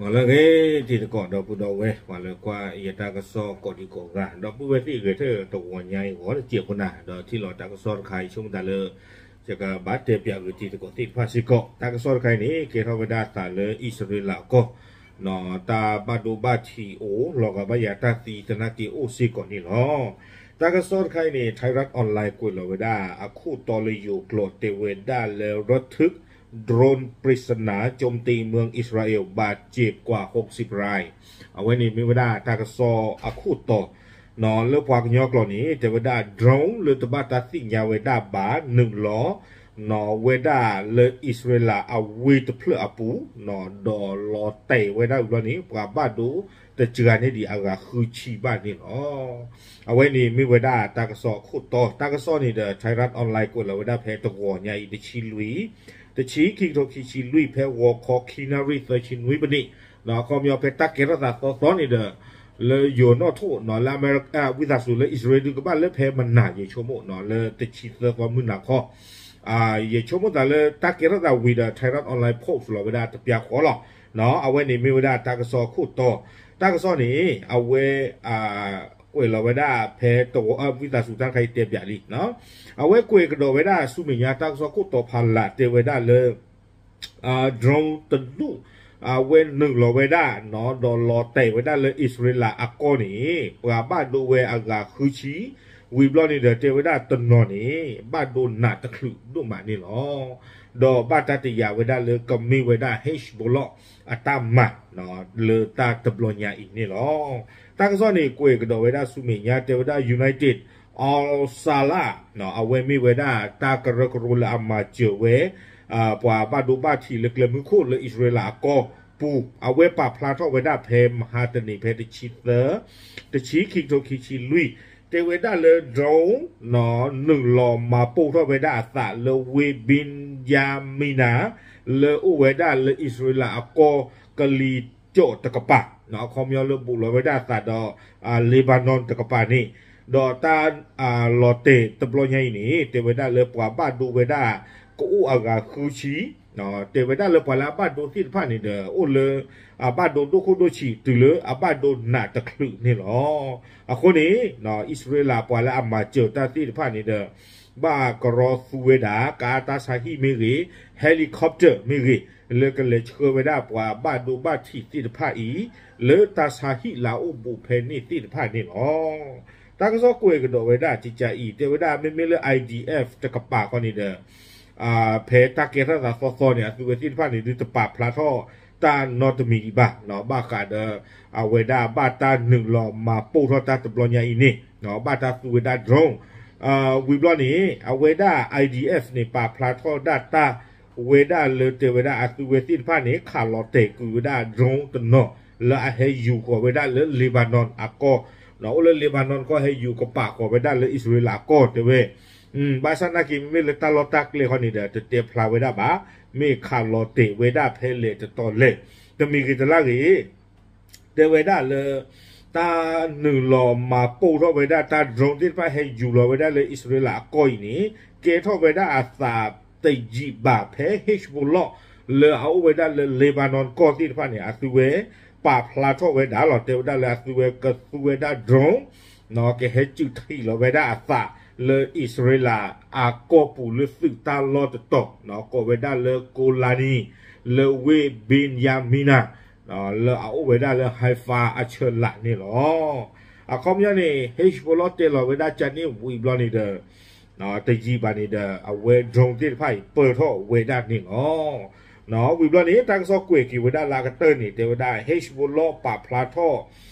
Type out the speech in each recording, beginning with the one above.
ဂီၤလၢအဂ့ၤ တံၤသကိးဒီပုၢ်ဒီဝဲၢ် ပှၤလၢကွၢ်ယတၢ်ကစီၣ်ကိးဒံကိးဂၤ ဒီပုၢ်ဝဲၢ်သ့ၣ်ဂဲၤထၢၣ်တဂီၤညါအံၤ ဂီၤတစဲးဖိနၤ ဒီးထံၣ်လီၤတၢ်ကစီၣ်တခါအံၤ ဆိကမိၣ်သးလၢ ယကဘၣ်တဲပၠးဂ့ၤတံၤသကိးသ့ၣ်တဖၣ်စ့ၢ်ကီး တၢ်ကစီၣ်တခါအံၤန့ၣ် ကဲထီၣ်ဝဲဒၣ်အသးလၢအံၣ်စရ့လးအကီၢ် တၢ်ဘၣ်ဒိဘၣ်ထံးအိၣ် လီၤဂာ်ဘၣ်ယၤတၢ်သံသနာ်က့အိၣ်စ့ၢ်ကီးန့ၣ်လီၤ. တၢ်ကစီၣ်တခါအံၤန့ၣ် Thairath Online ကွဲးလီၤဝဲဒၣ်အခိၣ်တီလၢယိၤကျိာ်တဲဝဲဒၣ်လၢ ระทึก drone ปริศนาโจมตีเมืองอิสราเอล บาดเจ็บกว่าหกสิบราย အဝဲန့ၣ်မ့ၢ်ဝဲဒၣ်တၢ်ကစီၣ်အခိၣ်တီ လၢပှၤကညီကျိာ်န့ၣ် တဲဝဲဒၣ် drone လၢတဘၣ်တၢ်သ့ၣ်ညါဝဲဒၣ်ဘၣ် နုာ်လီၤ ဝဲဒၣ်လၢအံၣ်စရ့လးအဝ့ၢ်တဖျၢၣ်အပူၤ ဒီးလီၤတဲာ်ဝဲဒၣ်ဝံၤဘျီန့ၣ် ပှၤဘၣ်ဒိတစှၤန့ၢ်ဒံးအဂၤဃုဆံဘၣ်န့ၣ်လီၤ. အဝဲန့ၣ်မ့ၢ်ဝဲဒၣ်တၢ်ကစီၣ်အခိၣ်တီ တၢ်ကစီၣ်န့ၣ်ဒီး Thairath Online ကွဲးလီၤဝဲဒၣ်ဖဲတဂီၤညါအံၤ တဆံလွံၢ် တဆံခံကထိခံဆံလွံၢ် ဖဲဂီၤခီခံနၣ်ရံၣ် သၢဆံနွံပနံး အခီပညီဖဲတၢ်ကဲထီၣ်သးသီသီန့ၣ်ဒီး လၢယိၤနီၣ်ထိၣ် လၢအမဲရကၤ ဝံသးစူၤလၢအံၣ်စရ့လးဒုးကဘၣ်လၢဖဲမနၤ ယဆိကမိၣ် လၢတဆံသၢသီမုၢ်နၤခီ ယဆိကမိၣ်သးလၢတၢ်ကဲထီၣ်သးဝံၤဒီး Thairath Online post လီၤဝဲဒၣ်တပျၢ်ဃီလီၤ. အဝဲန့ၣ်မ့ၢ်ဝဲဒၣ်တၢ်ကစီၣ်အခိၣ်တီ တၢ်ကစီၣ်န့ၣ် အဝဲ ကွဲးလီၤဝဲဒၣ်ဖဲတဝီ ဝံသးစူၤတၢ်တခါအံၤတဲပၠးလံ အဝဲကွဲးကဒီးဝဲဒၣ်ဆူမဲာ်ညါတၢ်ကစီၣ်ခိၣ်တီဖးလးတဲဝဲဒၣ်လၢ drone တဒူၣ် အဝဲနုာ်လီၤဝဲဒၣ် ဒီးလီၤတဲာ်ဝဲဒၣ်လၢအံၣ်စရ့လးအကီၢ်န့ၣ် ပှၤဘၣ်ဒိဝဲအဂၤဃုဆံ ဝံၤဘျီန့ၣ်ဒီးတဲဝဲဒၣ်တနီၤန့ၣ် ဘၣ်ဒိနးတချုးဒိၣ်မးန့ၣ်လီၤ. ဒီးဘၣ်တၢ်တယာ်ဝဲဒၣ်လၢကမ့ၢ်ဝဲဒၣ် Hezbollah အတၢ်မၤ လၢတၢ်တဘျီညါအံၤန့ၣ်လီၤ. တၢ်ကစီၣ်န့ၣ်ကွဲးကဒီးဝဲဒၣ်ဆူမဲာ်ညါတဲဝဲဒၣ် United al-Salam အဝဲမ့ၢ်ဝဲဒၣ်တၢ်ကရၢကရိလၢအမၤစၢၤဝဲ ပှၤဘၣ်ဒိဘၣ်ထံးလၢကျဲမုၢ်ခိၣ်လၢအံၣ်စရ့လးအကီၢ်ပူၤ အဝဲပာ်ဖျါထီၣ်ဝဲဒၣ်ဖဲမဟါတနံၤဖဲတဆံသၢ တဆံခံကထိခံဆံလွံၢ် တဲဝဲဒၣ်လၢ drone နုာ်လီၤမၤပိၢ်ထီၣ်ဝဲဒၣ်အသးလၢဝ့ၢ် Binyamina လၢအိၣ်ဝဲဒၣ်လၢအံၣ်စရ့လးအကီၢ်ကလံၤစိးတကပၤ အခီပညီလၢဘူးလီၤဝဲဒၣ်အသးဒီး Lebanon တကပၤန့ၣ် ဒီးတၢ်လီၤတဲာ်တဘျီညါအံၤန့ၣ် တဲဝဲဒၣ်လၢပှၤဘၣ်ဒိဝဲဒၣ်ကအိၣ်အဂၤဃုဆံ တဲဝဲဒၣ်လၢပှၤလၢအဘၣ်ဒိသ့ၣ်တဖၣ်န့ၣ်ဒီး အိၣ်လၢ အဘၣ်ဒိဒိၣ်ခိၣ်ဒိၣ်ဆံးတုၤလၢအဘၣ်ဒိနးတချုးန့ၣ်လီၤ. အဃိန့ၣ် အံၣ်စရ့လးပှၤလၢအမၤစၢၤတၢ်သ့ၣ်တဖၣ်န့ၣ်ဒီး ဘၣ်ကရီသူဝဲဒၣ် ကါတၢ်ဆါဟံၣ်မ့ၢ်ဂ့ၤ helicopter မ့ၢ်ဂ့ၤ လၢကလဲၤဆှၢဝဲဒၣ်ပှၤဘၣ်ဒိဘၣ်ထံးသ့ၣ်တဖၣ်အံၤ လၢတၢ်ဆါဟံၣ်လၢအအိၣ်ဘူးဖဲန့ၣ်သ့ၣ်တဖၣ်န့ၣ်လီၤ. တၢ်ကစီၣ်ကွဲးကဒီးဝဲဒၣ်ကကးအံၤ တဲဝဲဒၣ်မ့မ့ၢ်လၢ I D F တကပၤဃီန့ၣ်ဒီး ဖဲတၢ်ကဲထီၣ်သးသီသီန့ၣ် အသုဝဲသ့ၣ်တဖၣ်န့ၣ် ဒုးတပာ်ဖျါထီၣ်တၢ်နီတမံၤဒံးဘၣ် ဘၣ်ဃးဒီး အဝဲဒၣ်ဘၣ်တၢ်နုာ်လီၤမၤပိၢ်ထီၣ်တၢ်တဘျီညါအံၤန့ၣ် ဘၣ်တၢ်သူဝဲဒၣ် drone ဝံၤဘျီန့ၣ် အဝဲဒၣ် I D F န့ၣ် ပာ်ဖျါထီၣ်ဒၣ်တၢ်ဝဲဒၣ်လၢတဲဝဲဒၣ်အသုဝဲသ့ၣ်တဖၣ်န့ၣ် ခးလီၤတဲာ်ကွံာ်ဝဲဒၣ် drone တနီၤ လၢအဟဲယူၤဃီၤဝဲဒၣ်လၢ Lebanon အကီၢ် အိၣ်လၢ Lebanon ကီၢ် ဟဲယူၤကပာ်ဃီၤဝဲဒၣ်လၢအံၣ်စရ့လးအကီၢ်တဲဝဲ ဘၣ်ဆၣ်နာ်က့ မ့မ့ၢ်လၢတၢ်လီၢ်တၢ်ကျဲဃီန့ၣ်ဒီး တတဲဖျါဝဲဒၣ်ဘၣ် မ့ၢ်ခးလီၤတဲာ်ဝဲဒၣ်ဖဲလဲၣ်တတီၤလဲၣ် တမံၤဂ့ၤတလၢ်ဂ့ၤ တဲဝဲဒၣ်လၢ တၢ်နုာ်လီၤမၤပိၢ်ထီၣ်ဝဲဒၣ်တၢ် drone သ့ၣ်တဖၣ်ဟဲယူၤလီၤဝဲဒၣ်လၢအံၣ်စရ့လးအကီၢ်အံၤန့ၣ် ကဲထီၣ်ဝဲဒၣ်အသးတယံာ်ဘၣ်ဖဲ Hezbollah လၢအအိၣ်ဝဲဒၣ်လၢ Lebanon ကီၢ်သ့ၣ်တဖၣ်န့ၣ် အသုဝဲပာ်ဖျါထီၣ်ဝဲဒၣ်လီၤ တဲဝဲဒၣ်လၢအသုဝဲကသူဝဲဒၣ် drone ကဟဲစုးထံးလီၤဝဲဒၣ်အသးလၢအံၣ်စရ့လးအကီၢ်ပူၤလၢသုးတၢ်လီၢ်တတီၤ ကိးဝဲဒၣ်လၢ Golani လၢဝ့ၢ် Binyamina လၢအအိၣ်ဝဲဒၣ်လၢ Haifa အဆၢလးန့ၣ်လီၤ. အခီပညီန့ၣ် Hezbollah တဲလီၤဝဲဒၣ်ကန့ၣ်ဝံၤဘျီန့ၣ်ဒီး တယံာ်ဘၣ်န့ၣ်ဒီး အဝဲ drone သ့ၣ်တဖၣ်အံၤပၢၢ်ထီၣ်ဝဲဒၣ်န့ၣ်လီၤ. ဝံၤဘျီန့ၣ် တၢ်ကစီၣ်ကွဲးက့ၤဝဲဒၣ်လၢအကတၢၢ်န့ၣ် တဲဝဲဒၣ် Hezbollah ပာ်ဖျါထီၣ်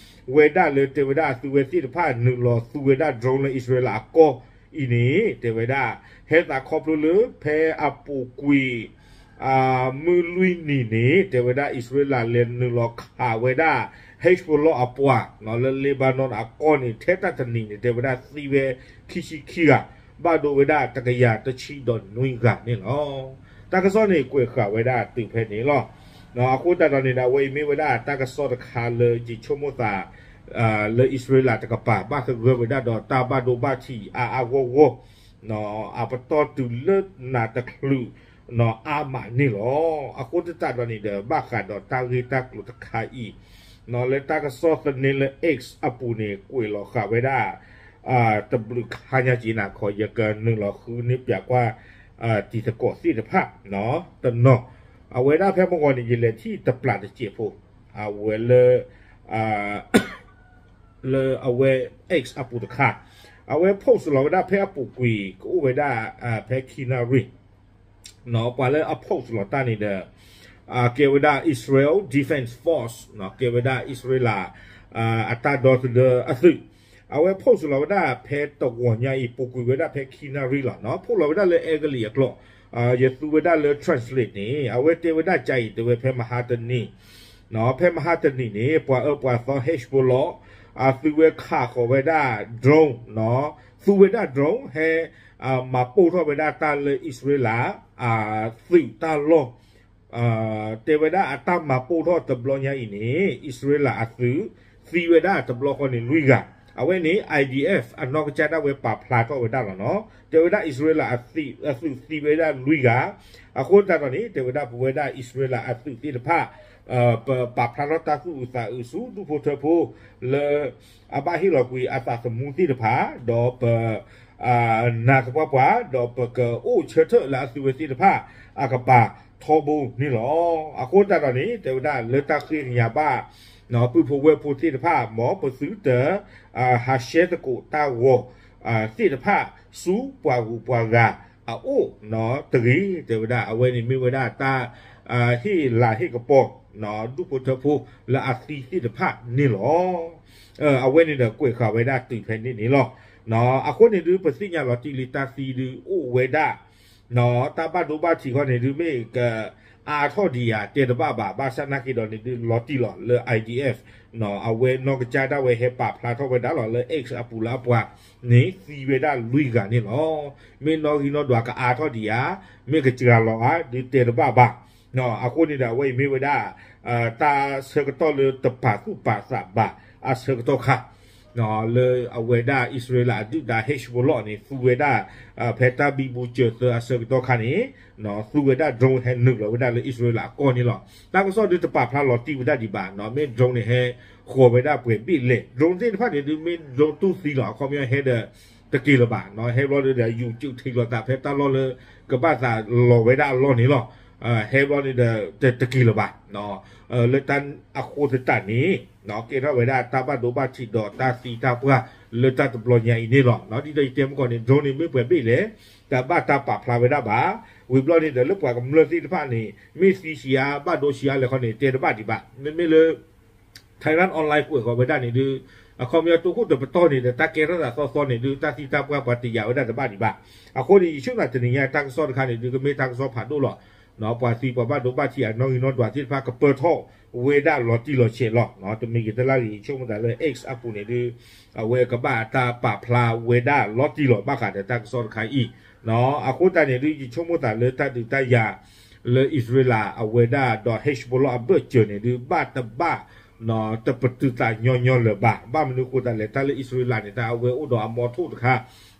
ဝဲဒၣ်လၢတဲဝဲဒၣ်အသုဝဲသ့ၣ်တဖၣ် နုာ်လီၤသူဝဲဒၣ် drone လၢအံၣ်စရ့လးအကီၢ်အံၤန့ၣ် တဲဝဲဒၣ် ဟဲသးခီဖျိလၢဖဲအပူၤကွံာ် မုၢ်လွံၢ်နံၤန့ၣ် တဲဝဲဒၣ် အံၣ်စရ့လးလဲၤနုာ်လီၤခးဝဲဒၣ် Hezbollah အပှၤ လၢ Lebanon အကီၢ်န့ၣ် ထဲတၢ်တနံၤန့ၣ် တဲဝဲဒၣ်သံဝဲခံဆံခံဂၤ ဘၣ်ဒိဝဲဒၣ်တကယၤတဆံဒီးနွံဂၤန့ၣ်လီၤ. တၢ်ကစီၣ်န့ၣ်ကွဲးဃာ်ဝဲဒၣ်တုၤဖဲန့ၣ်လီၤ. အဃိသတးဒီးန့ၣ်ဒီး အဝဲအံၤမ့ၢ်ဝဲဒၣ်တၢ်ကစီၣ်တခါလၢယဆိကမိၣ်သး လၢအံၣ်စရ့လးတကပၤဘၣ်သဂၢၢ်ဝဲဒၣ်ဒီးတၢ်ဘၣ်ဒိဘၣ်ထံးအါအါဂီၢ်ဂီၢ် အပတီၢ်တုၤလၢနးတချုး အါမးန့ၣ်လီၤ. အဃိသတးဒီးန့ၣ်ဒီး ဘၣ်ဃးဒီးတၢ်ဂ့ၢ်တၢ်ကျိၤတခါအံၤ လၢတၢ်ကစီၣ်သန့လၢ X အပူၤန့ၣ် ကွဲးလီၤဃာ်ဝဲဒၣ် တဘျုးခါညါက့ၤနၤခီ ယကနုာ်လီၤဃုန့ၢ်ပၠးကွၢ် တံၤသကိးသ့ၣ်တဖၣ် တနီၤ အဝဲဒၣ်ဖဲမုၢ်ဂီၤန့ၣ် ယလဲၤထံၣ်တပျးတစဲးဖိ အဝဲလၢ လၢအဝဲ X အပူၤတခါ အဝဲ post လီၤဝဲဒၣ်ဖဲအပူၤကွံာ် ကအိၣ်ဝဲဒၣ် ဖဲခံနၣ်ရံၣ် ပှၤလၢအ post လီၤတၢ်န့ၣ်ဒီး ကဲဝဲဒၣ် Israel Defense Force ကဲဝဲဒၣ်အံၣ်စရ့လး အတၢ်ဒီသဒၢအသုး အဝဲ post လီၤဝဲဒၣ်ဖဲတဂီၤညါအံၤ ပူၤကွံာ်ဝဲဒၣ်ဖဲခံနၣ်ရံၣ်လီၤ. ဖီၣ်လီၤဝဲဒၣ်လၢအဲကလံးအကျိာ် ယသူဝဲဒၣ်လၢ translate န့ၣ် အဝဲတဲဝဲဒၣ်ကါအံၤ တဲဝဲဖဲမဟါတနံၤ ဖဲမဟါတနံၤန့ၣ် ပှၤအၢပှၤသီ Hezbollah အသုဝဲခးဃီၤဝဲဒၣ် drone သူဝဲဒၣ် drone ဟဲ မၤပိၢ်ထီၣ်ဝဲဒၣ်တၢ်လၢအံၣ်စရ့လး အသုးတၢ်လီၢ် တဲဝဲဒၣ်အတၢ်မၤပိၢ်ထီၣ်တဘျီညါအံၤန့ၣ် အံၣ်စရ့လးအသုး သံဝဲဒၣ်တဘျီဃီန့ၣ်လွံၢ်ဂၤ အဝဲန့ၣ် IDF အနီၢ်ကစၢ်ဒၣ်ဝဲပာ်ဖျါထီၣ်ဝဲဒၣ်လီၤနီၤ တဲဝဲဒၣ်အံၣ်စရ့လးအသုးသံဝဲဒၣ်လွံၢ်ဂၤ အဃိသတးဒီးန့ၣ် တဲဝဲဒၣ်ပဝဲဒၣ်အံၣ်စရ့လးအသုးသ့ၣ်တဖၣ် ပပာ်ဖျါထီၣ်တၢ်သူၣ်အုးသးအုးဆူဒူၣ်ဖိထၢဖိ လၢ အဘၣ်ဟ့ၣ်လီၤကွံာ်အသးသမူသ့ၣ်တဖၣ် ဒီးပ နာ်သပှၢ်ပှၢ် ဒီးပကအိၣ်ဆၢထၢၣ်လၢအသုဝဲသ့ၣ်တဖၣ် အကပၤထီဘိန့ၣ်လီၤ. အဃိသတးဒီးန့ၣ် တဲဝဲဒၣ်လၢတၢ်ဃ့ကညးဘၣ် ပုၢ်ဖိဝဲၢ်ဖိသ့ၣ်တဖၣ် မ်ပသုတ ဟးရှဲသကိးတၢ်ဂီၤ သ့ၣ်တဖၣ် ဆူပှၤဂုၤပှၤဂၤအအိၣ်တဂ့ၤ တဲဝဲဒၣ် အဝဲန့ၣ်မ့ၢ်ဝဲဒၣ်တၢ် ဟ့ၣ်လၤဟ့ၣ်ကပီၤ ဒူၣ်ဖိထၢဖိလၢအသံသ့ၣ်တဖၣ်န့ၣ်လီၤ. အဝဲန့ၣ်ဒီးကွဲးဃာ်ဝဲဒၣ်တုၤဖဲန့ၣ်န့ၣ်လီၤ. အဃိန့ၣ်ဒုး ပသ့ၣ်ညါလီၤတံၢ်လံတၢ်သံဒုးအိၣ်ဝဲဒၣ် တၢ်ဘၣ်ဒိဘၣ်ထံးခီန့ၣ်ဒုး မ့ၢ်ကအါထီၣ်ဒံးဧါ တဲတဘၣ်ဘၣ် ဘၣ်ဆၣ်နာ်က့ဒီးန့ၣ်ဒုး လီၤတံၢ်လီၤလၢ IDF အဝဲနီၢ်ကစၢ်ဒၣ်ဝဲဟဲပာ်ဖျါထီၣ်ဝဲဒၣ်လီၤလၢ X အပူၤလၢအပှၤန့ၣ် သံဝဲဒၣ်လွံၢ်ဂၤန့ၣ်လီၤ. မ့ၢ်နီၣ်ဂံၢ်နီၣ်ဒွးကအါထီၣ်ဒံးဧါ မ့ၢ်ကစှၤလီၤဧါ ဒုးတဲတဘၣ်ဘၣ်. အဃိန့ၣ်ဒီးအဝဲအံၤမ့ၢ်ဝဲဒၣ် တၢ်ဆၢကတီၢ်လၢတပာ်သူၣ်ပာ်သးဘၣ်အဆၢကတီၢ်ခါ လၢအဝဲဒၣ်အံၣ်စရ့လးအဒုၣ်ဒါ Hezbollah န့ၣ် သူဝဲဒၣ် ဖဲတၢ်ဘံဘူစၢၤသၢအဆၢကတီၢ်ခါန့ၣ် သူဝဲဒၣ် drone ဟဲနုာ်လီၤဝဲဒၣ်လၢအံၣ်စရ့လးအကီၢ်န့ၣ်လီၤ. တၢ်ကစီၣ်ဒုးတပာ်ဖျါလီၤတံၢ်ဝဲဒၣ်ဒံးဘၣ် မ့ၢ် drone န့ၣ်ဟဲဃီၤဝဲဒၣ်ပှဲၤဘ့ၣ်လဲၣ် drone သ့ၣ်တဖၣ်န့ၣ်ဒုး မ့ၢ် drone တူၢ်သံလီၤ အခီပညီဟဲဒီး တက့ၤလၢၤဘၣ် ဟဲဘျီဒီး ယူၤစုးထံးလီၤသးဖဲတၢ်လီၢ်လၢ ကဘၣ်သးလီၤဝဲဒၣ်အလီၢ်န့ၣ်လီၤ. ဟဲဘျီန့ၣ်ဒီး တက့ၤလၢၤဘၣ် လၢတၢ်အဃိသတးန့ၣ် ကဲထီၣ်ဝဲဒၣ်တၢ်ဘၣ်ဒိဘၣ်ထံးဒီးတၢ်သံတၢ်ပှၢ်လၢတၢ်တဘျီညါအံၤန့ၣ်လီၤ. ဒ်သိးယတဲမုၢ်ကီၢ်န့ၣ် drone န့ၣ်မ့ၢ်ပှဲၤဘ့ၣ်လဲၣ် တဘၣ်တၢ်ပာ်ဖျါဝဲဒၣ်ဘၣ်. ဝံၤဘျီန့ၣ်ဒီး လၢပှၤကမျၢၢ်သ့ၣ်တဖၣ်န့ၣ် မ့ၢ်သံဆံးအါ ဘၣ်ဒိဆံးအါလဲၣ်ခီန့ၣ် တဲတဘၣ်ဒံးဘၣ်. မ့မ့ၢ်လၢ Tehran Online ကွဲးဃီၤဝဲဒၣ်န့ၣ်ဒုး အခီပညီတိခိၣ်တပတီၢ်န့ၣ်ဒီး တၢ်ကဲထီၣ်သးသီသီန့ၣ်ဒုး တၢ်သံတၢ်ပှၢ်ပှၤတယာ်ဝဲဒၣ်တဘၣ်ဒံးဘၣ်. အဃိန့ၣ် ယဆိကမိၣ်တနံၤညါတၢ်ကစီၣ်တခါန့ၣ်ဒုး ကမ့ၢ်တၢ်ကစီၣ်ဖးဒိၣ်လီၤ. ပှၤသံပှၤဘၣ်ဒိဘၣ်ထံးအနီၣ်ဂံၢ်နီၣ်ဒွးသ့ၣ်တဖၣ် ကပၢၢ်ထီၣ်ဝဲဒၣ်လီၤတံၢ်လီၤဆဲးလီၤ. တမံၤဂ့ၤတလါဂ့ၤ ယဆိကမိၣ်သးလၢ X အပူၤန့ၣ်ဒုး အဝဲကဘၣ်တၢ်ပာ်ဖျါဝဲဒၣ်လီၤတံၢ်လီၤ ဘၣ်ဃးဒီးတၢ်ကစီၣ်တခါအံၤ အဃိသတးန့ၣ်ဒုး ယဆိကမိၣ်သးလၢတၢ်ဒုးတၢ်ယၤ လၢအံၣ်စရ့လးအဝဲဒၣ်ဒီး Hezbollah အဘၢၣ်စၢၤန့ၣ်ဒုး ဘၣ်တဘၣ် တပတုာ်သးညီညီလၢၤဘၣ်. ဘၣ်မနုၤအဃိသတးလဲၣ် တၢ်လၢအံၣ်စရ့လးန့ၣ် တၢ်အဝဲအိၣ်ဒီးအမီထိၣ်တခါ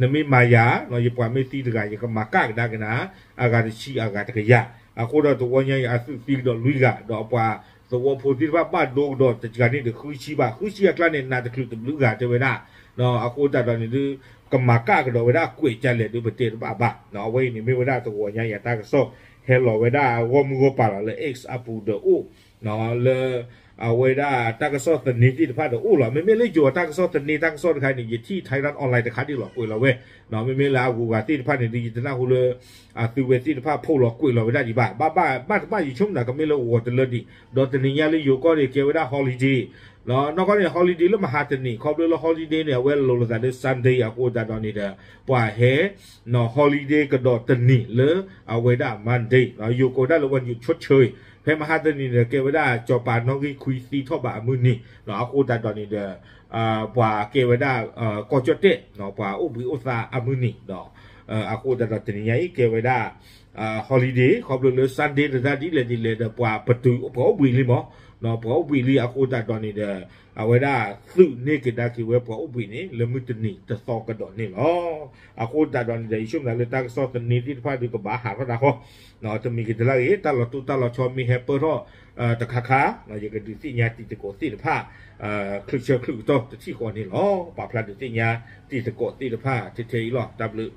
နမ့ၢ်မၤယၤ ယပှၤမ့ၢ်သံတဂၤ ယကမၤကၣ်ကဒါက့ၤနၤ အဂၤတဆံ အဂၤတကယၤ. အဃိဒီးတဝီညါအံၤ အသုးသံကဒီးလွံၢ်ဂၤ ဒီးအပှၤသဝီဖိသ့ၣ်တဖၣ်ဘၣ်ဒိကဒီးတစှၤန့ၣ်ဒီး ဃုဆံဘၣ် ဃုဆံအကျါန့ၣ် နးတချုးတဘျုးဂၤတဲဝဲဒၣ်. အဃိသတးဒီးန့ၣ်ဒုး ကမၤကၣ်ကဒီးဝဲဒၣ်ကွဲးကလဲၣ်ဒုး ပတဲတဘၣ်ဘၣ်. အဝဲအံၤန့ၣ်မ့ၢ်ဝဲဒၣ်တဝီညါအံၤအတၢ်ကစီၣ် ဟဲလီၤဝဲဒၣ်ဂီၢ်မုၢ်ဂီၢ်ပၤလီၤလၢ X အပူၤဒီးအိၣ် လၢ အဝဲဒၣ်တၢ်ကစီၣ်သန့သ့ၣ်တဖၣ်ဒီးအိၣ်လီၤ. မ့မ့ၢ်လၢယိၤအတၢ်ကစီၣ်သန့တၢ်ကစီၣ်တခါန့ၣ် ယထံၣ် Tehran Online တခါဒ်လီၤကွဲးလီၤဝဲ. မ့မ့ၢ်လၢအဂုၤအဂၤသ့ၣ်တဖၣ်န့ၣ်ဒုး ယတနၢ်ဟူလၢ အသုဝဲသ့ၣ်တဖၣ်ဖိးလီၤကွဲးလီၤဝဲဒၣ်ဒံးဘၣ်. ဘၣ်ဘၣ်တဘၣ် ယဆိကမိၣ်ကမ့ၢ်လၢဂီၤတလၢဒံး ဒီးတနံၤညါလၢယိၤကီၢ်န့ၣ် ကဲဝဲဒၣ် holiday နီၢ်ကီၢ်န့ၣ် holiday လၢမဟါတနံၤ ခီဖျိလၢ holiday န့ၣ် အဝဲလိၤလိာ်သးလၢ Sunday အဃိသတးဒီးန့ၣ်ဒီး ပှၤဟဲ နီၢ် holiday ကဒီးတနံၤလၢ အဝဲဒၣ် Monday ယိၤကိးဝဲဒၣ်လၢ วันหยุดชดเชย ဖဲမဟါတနံၤန့ၣ်ဒီး ကဲဝဲဒၣ်စီၤပၤနီၣ်ဂံၢ်ခွံသံထီၣ်ဘးအမုၢ်နံၤ အဃိသတးဒီးန့ၣ်ဒီး ပှၤကဲဝဲဒၣ် ကီၢ်ကၠီၣ်တဲၣ် ပှၤအိၣ်ဘှံးအိၣ်သါအမုၢ်နံၤဒီး အဃိသတးဒီးတနံၤညါအံၤကဲဝဲဒၣ် holiday ခီဖျိလၢ Sunday တတၢ်ဒ်လဲၣ်ဒ်လဲၣ်ဒီး ပှၤပတုာ်ပှၤအိၣ်ဘှံးလံမး, ပှၤအိၣ်ဘှံးလံအဃိသတးဒီးန့ၣ်ဒီး အဝဲဒၣ်သုးန့ၢ်ကဒါက့ၤဝဲပှၤအိၣ်ဘှံးန့ၣ် လၢမုၢ်တနံၤတသီကဒီးန့ၣ်လီၤ. အဃိသတးဒီးန့ၣ်ဒီး ယဆိကမိၣ်လၢတၢ်ကစီၣ်သန့သ့ၣ်တဖၣ်ဒီးကဘၣ်ဟးထီၣ်တၢ်ဃီ, တမံၤကတလၢ်ဂ့ၤ တၢ်လီၤတိၢ်တၢ်လီၤဆီမ့ၢ်ဟဲပၢၢ်ထီၣ်တခါခါ, ယကဒုးသ့ၣ်ညါတံၤသကိးသ့ၣ်တဖၣ် ချုးဆၢချုးကတီၢ်တထံၣ်ဃီန့ၣ်လီၤ. ပာ်ဖျါဒုးသ့ၣ်ညါတံၤသကိးသ့ၣ်တဖၣ်ထဲထဲအံၤလီၤ. တၢ်ဘျုး